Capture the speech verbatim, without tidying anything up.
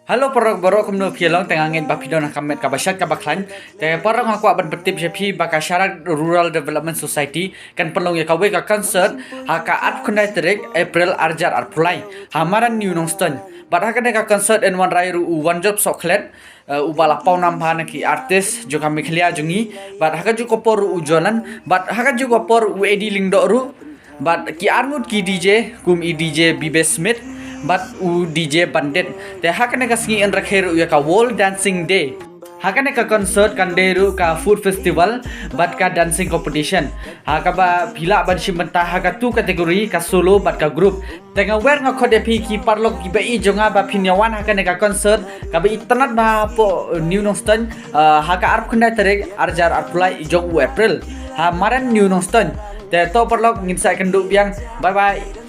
Hello paralok baroh, kumno phi long? Te nga ngeit ba phi don ha ka met kaba shait kaba khlaiñ. Te paralok, nga kwah ban pyntip sha phi ba ka Sharak Rural Development Society kan pynlong ïa kawei ka concert ha ka arphew khyndai tarik April arhajar arphew lai ha Madan New Nongstoiñ. Bad ha kane ka concert yn wanrah ruh u Wanjop Sohkhlet, eh, uba la pawnam bha na ki artist jong ka Meghalaya jong ngi. Bad ha kajuh ka por ruh u Jolan, bad ha kajuh ka por u Eddie Lyngdoh ruh, bad ki arngut ki D J kum i D J Bibe Smith bad u D J Bandit. Te ha kane ka sngi yn rakhe ruh ïa ka World Dancing Day. Ha kane ka concert kan dei ruh ka food festival bad ka dancing competition, ha kaba phi lah ban shim bynta ha ka two category, ka solo bad ka group. Te nga wer nga khot ïa phi ki paralok kiba ïeit jong nga ba phin ïa wan ha kane ka concert kaba itynnad bha hapoh New Nongstoiñ, eh, ha ka arphew khyndai tarik arhajar arphew lai jong u April ha Madan New Nongstoiñ. Te to paralok, ngin sa ïakynduh biang. Bye bye.